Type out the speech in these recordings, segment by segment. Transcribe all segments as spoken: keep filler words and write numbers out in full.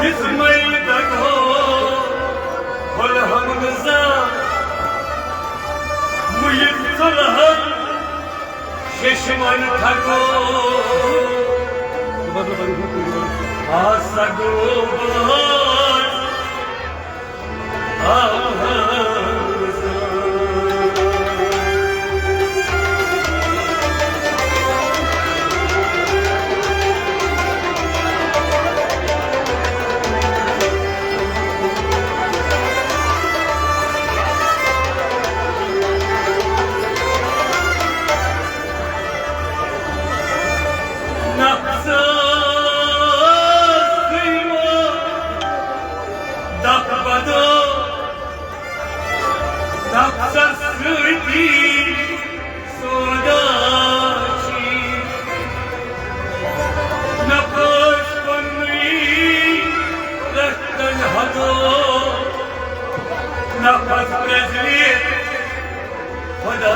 دِژمَے دَگہو پھُلہٕ ہَم غذا، مُیِتھ ژُلہٕ ہَم شیشمَن تھَکو۔ آ سا گوٚو بہار۔ نفسس گٔیمو دپ بدو، نفسس سۭتی سودا چھی۔ نفس پننی رکھن حدو، نفس پرزنی خدا۔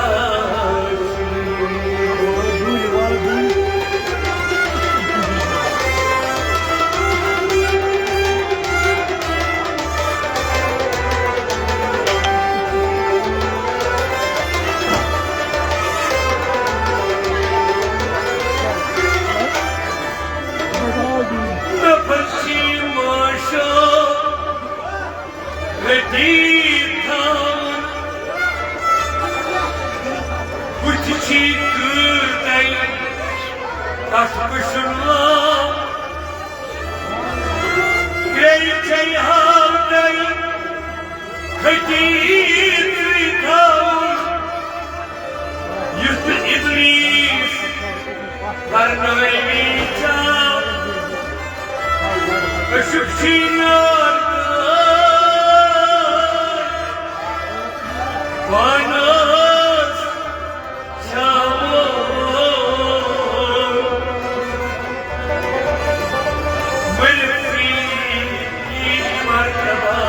نفس چھی ماشا رٔٹِتھ تھاوُن، بُتھِ چھی کۭر تَلہِ تَتھ وٕچھُن وان۔ ترٛیٚیہِ چھے ہاو تَلہِ کھٔٹِتھ تھاوُن، یُتھ ابلیس کرنٲوی ژےٚ عشق چھی نار تہٕ پانس چھاوو ؤلفی مرتبہ۔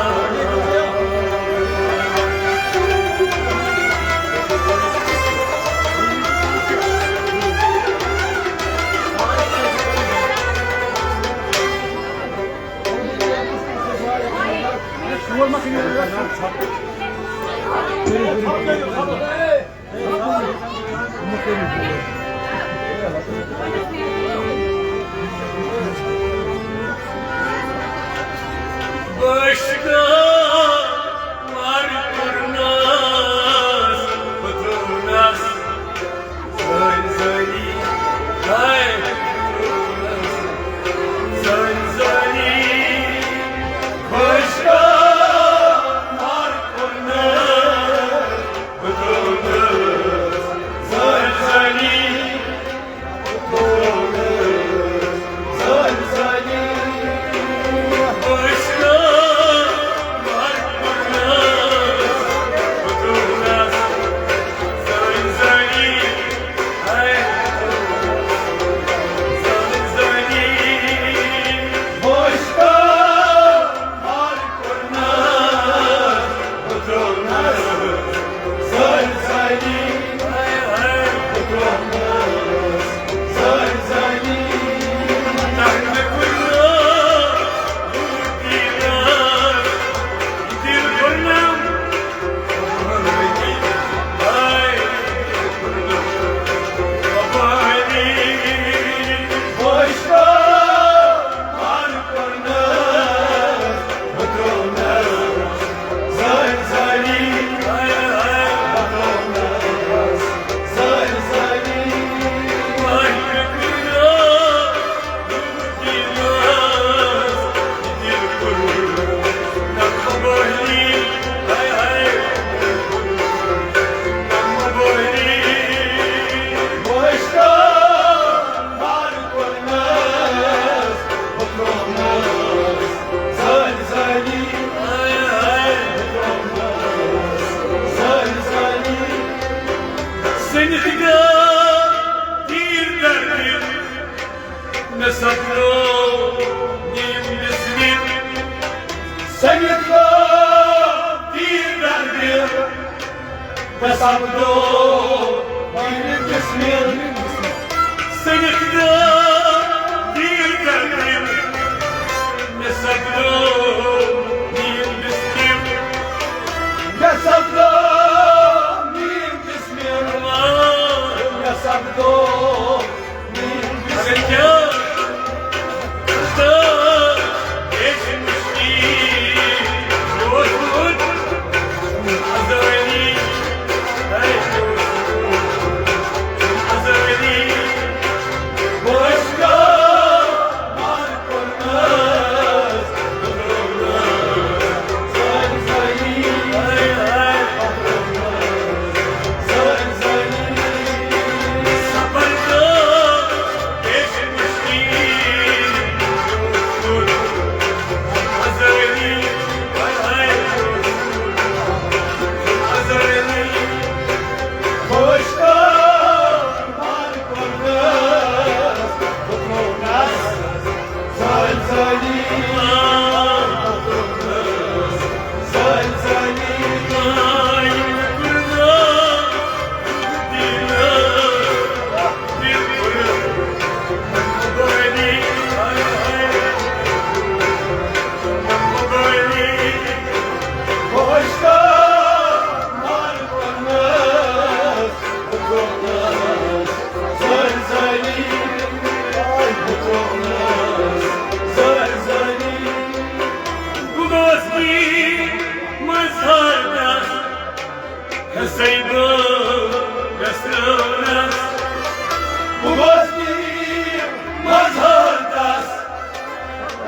بشکا مر کرناس پتروناس زن زنی، ہاے پتروناس زن زنی۔ بشکا مر کرناس پتروناس زن زنی۔ سٔنِتھ گوٚو تیٖر دردِ، مےٚ سپدو نیٖم بِسمِل۔ سٔنِتھ گوٚو تیٖر دردِ، مےٚ سپدو نیٖم بِسمِل۔ سٔنِتھ گوٚو تیٖر دردِ، مےٚ سپدو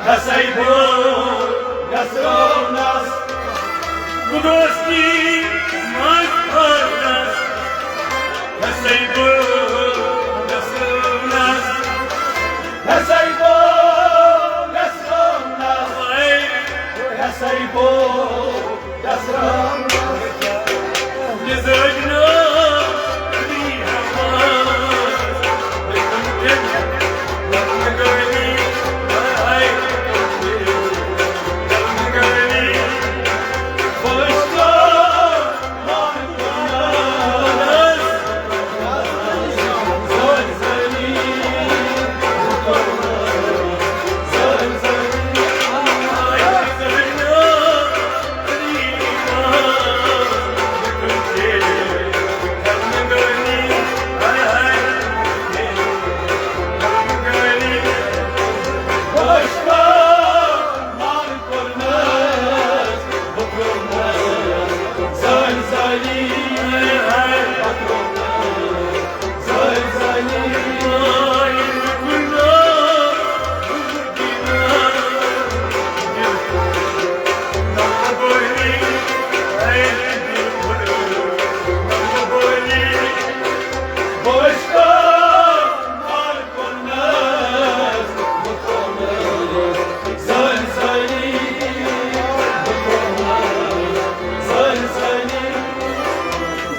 ہسے بہٕ گژھٕ رونس، بہٕ دوستی منٛز پھٲرنس۔ ہسے بہٕ گژھٕ رونس، ہسے بہٕ گژھٕ رونس، ہسے بہٕ گژھٕ رونس۔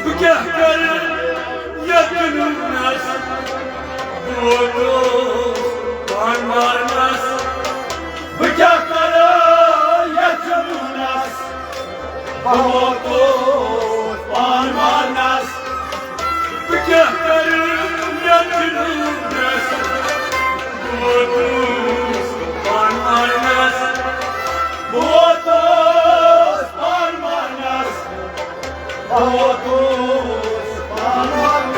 بہٕ کیٛاہ کرٕ یتھ جنوٗنس؟ بہٕ ووتُس پان مارنس۔ بہٕ کیٛاہ کرٕ یتھ جنوٗنس؟ بہٕ ووتُس پان مارنس۔ بہٕ کیٛاہ کرٕ یتھ جنوٗنس؟ بہٕ ووتُس پان مارنس۔ بہٕ ووتُس پان مارنس۔ بہٕ ووتُس پان مارنس۔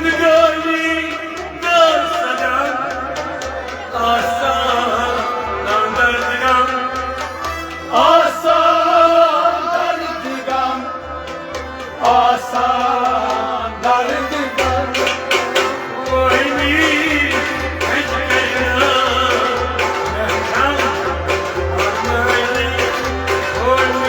گٲلی دٲر سجان، آسان دردِ غم، آسان دردِ غم، آسان دردِ غم۔ وٲنی ہیٚچھ کَرِ مےٚ کھٮ۪ن، وٲنی وٲنی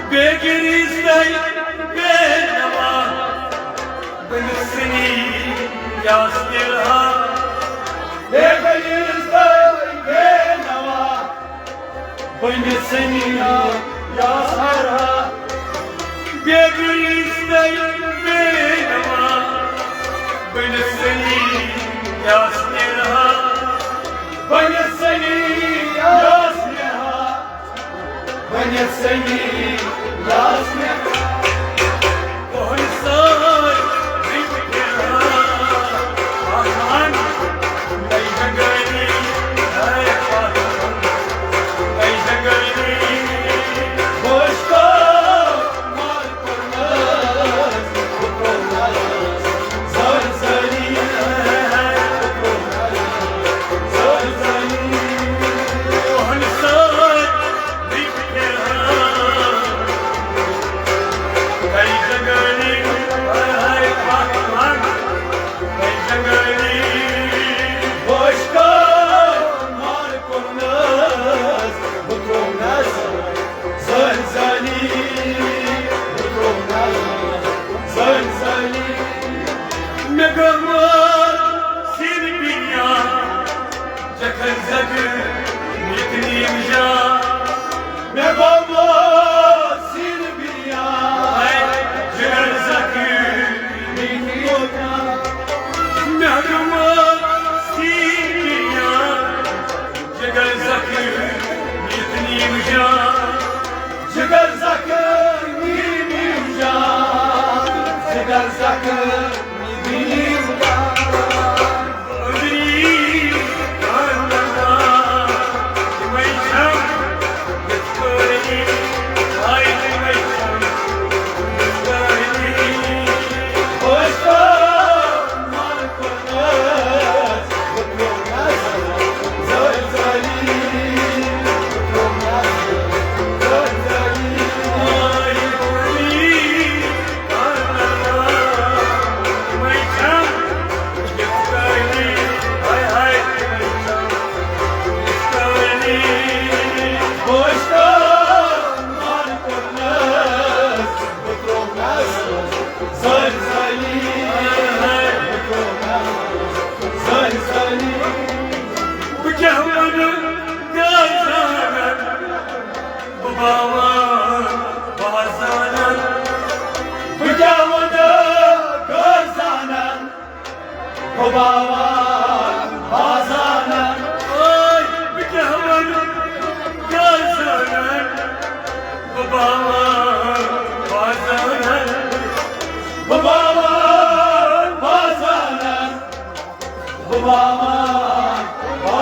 بے گریز تہٕ بے نوا، بٔنِس سنی یاس نیرہا۔ بے گریز تہٕ بے نوا، بٔنِس سنی یاس نیرہا۔ بے گریز تہٕ بے نوا، بٔنِس سنی یاس نیرہا۔ بٔنِس سنی یاس نیرہا۔ بٔنِس سنی یاس نیرہا۔ دۄہن سۭتۍ رٔنگۍ پھیران آسان۔ نَے جنگٲنی، نَے پاتھان، نَے جنگٲنی۔ بوزتو مال پرنس، بہٕ ترٛوونس زٲلۍ زٲلۍ۔ بہٕ ترٛوونس زٲلۍ زٲلۍ۔ دۄہن سۭتۍ رٔنگۍ پھیران۔ نَے جنگٲنی، نَے پاتھان، نَے جنگٲنی۔ بوزتو مال پرنس، بہٕ ترٛوونس زٲلۍ زٲلۍ، بہٕ ترٛوونس زٲلۍ زٲلۍ۔ مےٚ گٔمٕژ سِنۍ بِنیان، جگر زگر یتنی جان۔ مےٚ گوٚمُت سِنۍ بِنیان، جگر زگر یتنی جان۔ مےٚ گوٚمُت سِنۍ بِنیان، جگر زخم یتنی جان۔ جگر زخم یتنی جان۔ جگر زخم یتنی جان۔ أنٛدری کانٛہہ نظر یِمَے چھَم یِتھ پٲٹھۍ، آے تِمَے چھَم یِتھ پٲٹھۍ۔ خۄش کر مَن۔ بہٕ کیٛاہ وَنہٕ، کیٛاہ زانَن بہٕ باوان، بہٕ زانَن۔ بہٕ کیٛاہ وَنہٕ، کیٛاہ زانَن بہٕ باوان، بہٕ زانَن۔ اوے، بہٕ کیٛاہ وَنہٕ، کیٛاہ زانَن بہٕ باوان، بہٕ زانَن۔ بہٕ باوان، بہٕ زانَن۔ بہٕ باوان، بہٕ زانَن۔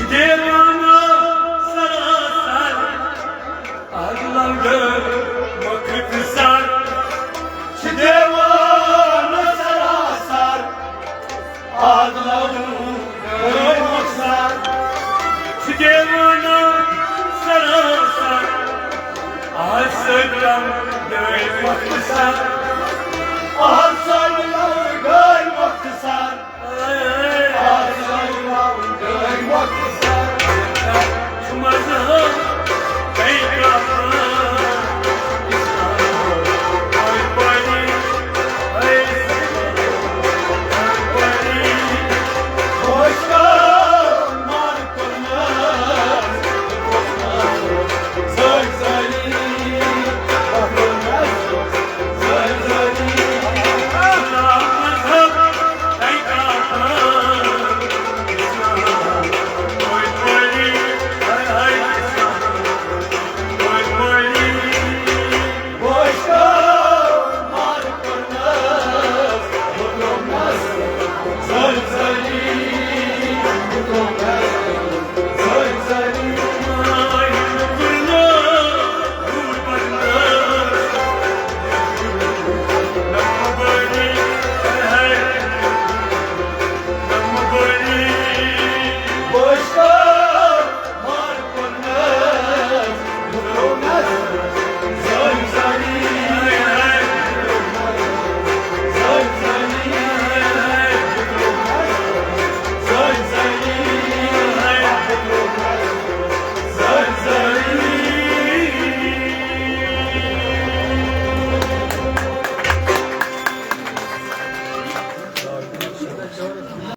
دیوانہ سراسر، از لنڈر مختصر۔ چھ دیوانہ سراسر، از لنڈر مختصر۔ چھ دیوانہ سراسر، از لنڈر مختصر۔ از